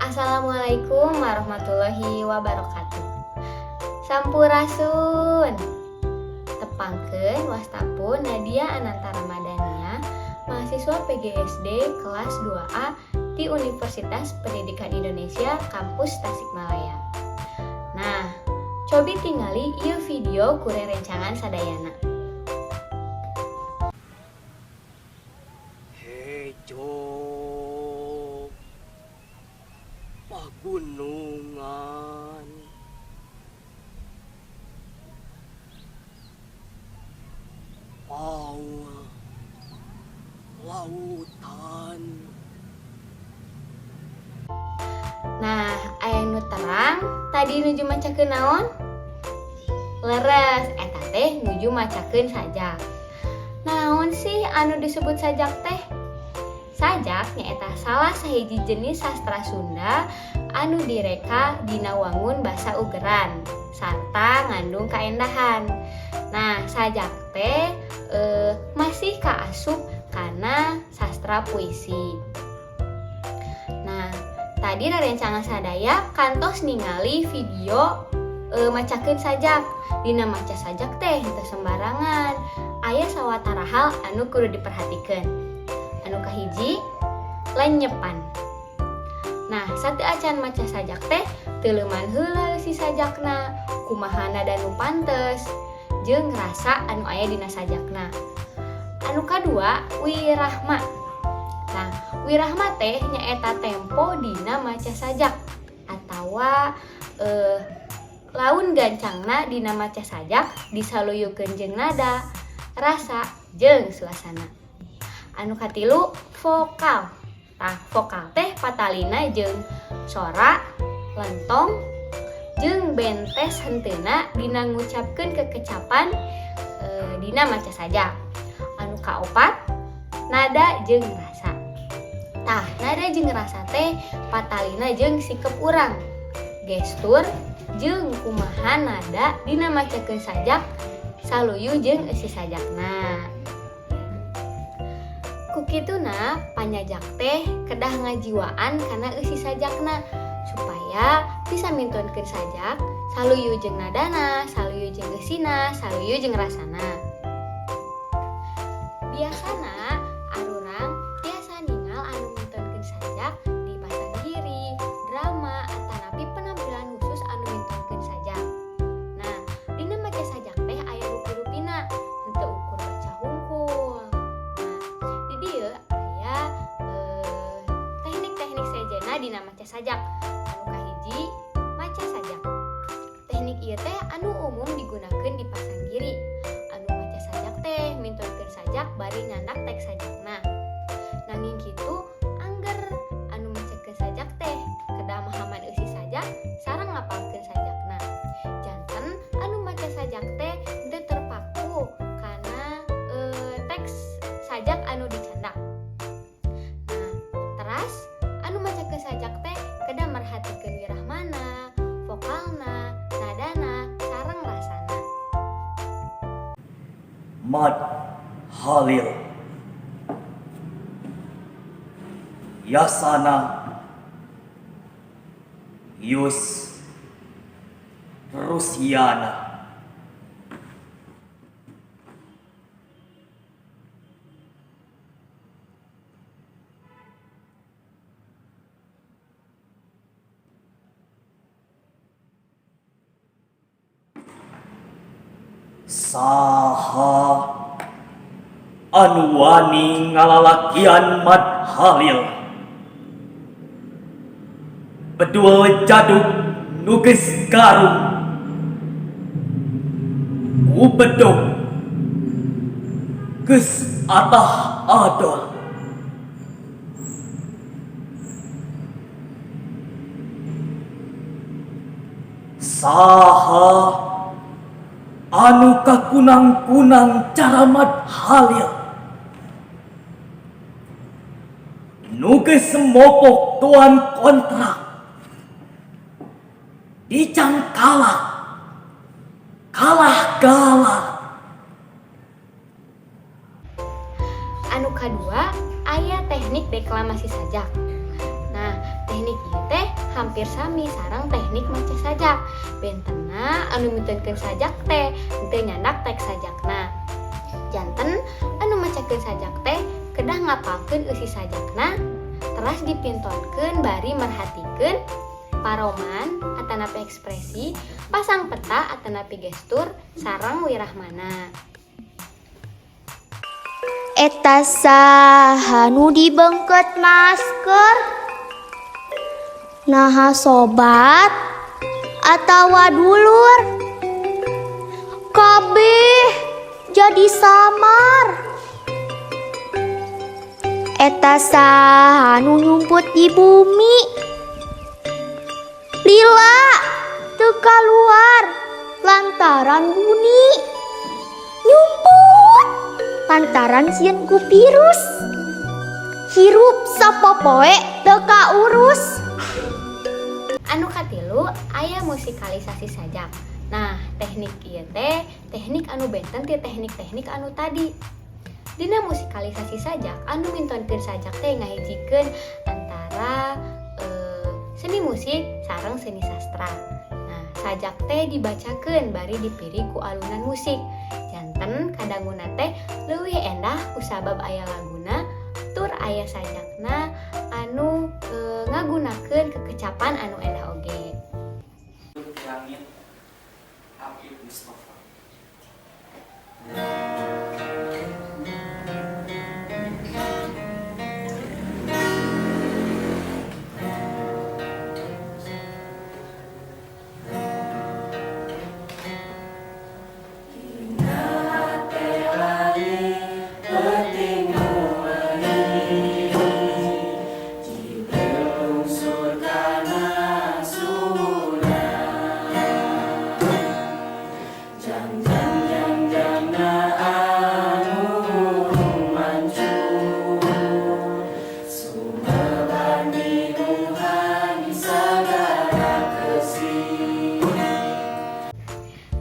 Assalamualaikum warahmatullahi wabarakatuh. Sampurasun. Tepangkeun, wasta pun Nadia Ananta Ramadhania, mahasiswa PGSD kelas 2A di Universitas Pendidikan Indonesia Kampus Tasikmalaya. Nah, cobi tingali ieu video ku rerencangan sadayana. Hejo pagunungan, Paul lautan. Nah, aya nu terang tadi nuju macakeun naon? Leres, eta teh nuju macakeun sajak. Naon sih anu disebut sajak teh? Sajak nyaeta salah sahiji jenis sastra Sunda anu direka dina wangun basa ugeran sarta ngandung kaendahan. Nah, sajak teh masih kaasup kana sastra puisi. Nah, tadi rerencangan sadaya kantos ningali video macakeun sajak. Dina maca sajak teh henteu sembarangan. Aya sawatara hal anu kudu diperhatikeun. Anu kahiji, lenyepan. Nah, sateuacan maca sajak teh teuleuman heula si sajakna, kumaha nada nu pantes, jeung rasa anu aya dina sajakna. Anu kadua, wirahma. Nah, wirahma teh nyaeta tempo dina maca sajak atawa laun gancangna dina maca sajak disaluyukeun jeung nada, rasa, jeung suasana. Anu katilu, vokal. Tah, vokal teh patalina jeung sora, lentong, jeung bentes henteuna dina ngucapkeun kekecapan dina maca sajak. Anu kaopat, nada jeung rasa. Tah, nada jeung rasa teh patalina jeung sikep urang, gestur jeung kumaha nada dina macakeun sajak saluyu jeung eusi sajakna. Ku kituna panyajak teh kedah ngajiwaan kana eusi sajakna supaya bisa mintonkeun sajak saluyu jeung nadana, saluyu jeung eusina, saluyu jeung rasana. Biasana arurang tiasa ningal anu mintonkeun sajak di pasanggiri, drama, atanapi penampilan khusus anu mintonkeun sajak. Nah, dina maca sajak teh aya rupi-rupina, henteu ukur baca hungkul. Nah, di dieu aya teknik-teknik sejenna dina maca sajak. Anu kahiji, maca sajak. Teknik ieu teh anu umum digunakeun di pasanggiri. Anu maca sajak teh mintonkeun sajak bari nyandak teks sajakna. Nanging kitu angger anu macakeun sajak teh kedah mahaman eusi sajak sareng ngapalkeun sajakna. Janten anu maca sajak teh henteu terpaku kana teks sajak anu dicandak. Nah, teras anu macakeun sajak teh kedah merhatikeun wirahmana, vokalna, nadana, sareng rasana. Mad Halil Yasana Yus Rusiana. Saha anu wani ngalalakian Mad Halil, bedul jadug nu geus garung ku bedog geus atah adol. Saha anu kakunang-kunang cara Mad Halil nu geus mopok tuan kontrak dicangkalak kalah galak. Anu kadua, aya teknik deklamasi sajak. Nah, teknik ieu teh hampir sami sareng teknik maca sajak. Bentenna anu mintonkeun sajak teh henteu nyandak teks sajakna. Janten anu macakeun sajak teh kedah ngapalkeun eusi sajakna, teras dipintonkeun bari merhatikeun paroman atanapi ekspresi, pasang peta atanapi gestur sareng wirahmana. Eta saha nu dibengket masker? Naha sobat atawa dulur? Kabeh jadi samar. Eta saha nu nyumput di bumi? Lila teu kaluar lantaran buni. Nyumput lantaran sieun ku virus. Hirup sapopoe teu kaurus. Anu katilu aya musikalisasi sajak. Nah, teknik ieu teh teknik anu benten ti teknik-teknik anu tadi. Dina musikalisasi sajak, anu mintonkeun sajak teh ngahijikeun antara seni musik sareng seni sastra. Nah, sajak teh dibacakeun bari dipirig ku alunan musik. Janten kadanguna teh leuwih endah kusabab aya laguna tur aya sajakna anu ngagunakeun kekecapan anu endah oge. Langit, Apip Mustofa.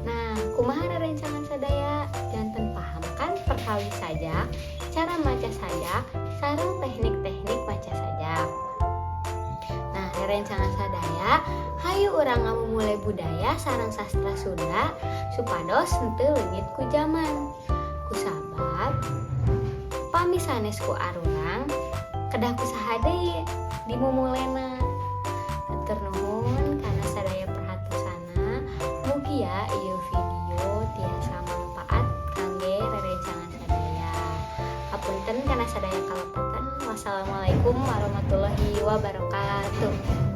Nah, kumaha rerencangan sadaya? Janten paham kan perkawis sajak, cara maca sajak, sareng teknik-teknik maca sajak. Nah, rerencangan sadaya, hayu urang ngamumule budaya sareng sastra Sunda supados henteu leungit ku jaman. Kusabab pami sanes ku arurang kedah ku saha deui dimumulena. Hatur nuhun kana sadaya perhatosana. Mugia ieu video tiasa manfaat kangge rerencangan sadaya. Hapunten kana sadaya kalepatan. Wassalamualaikum warahmatullahi wabarakatuh.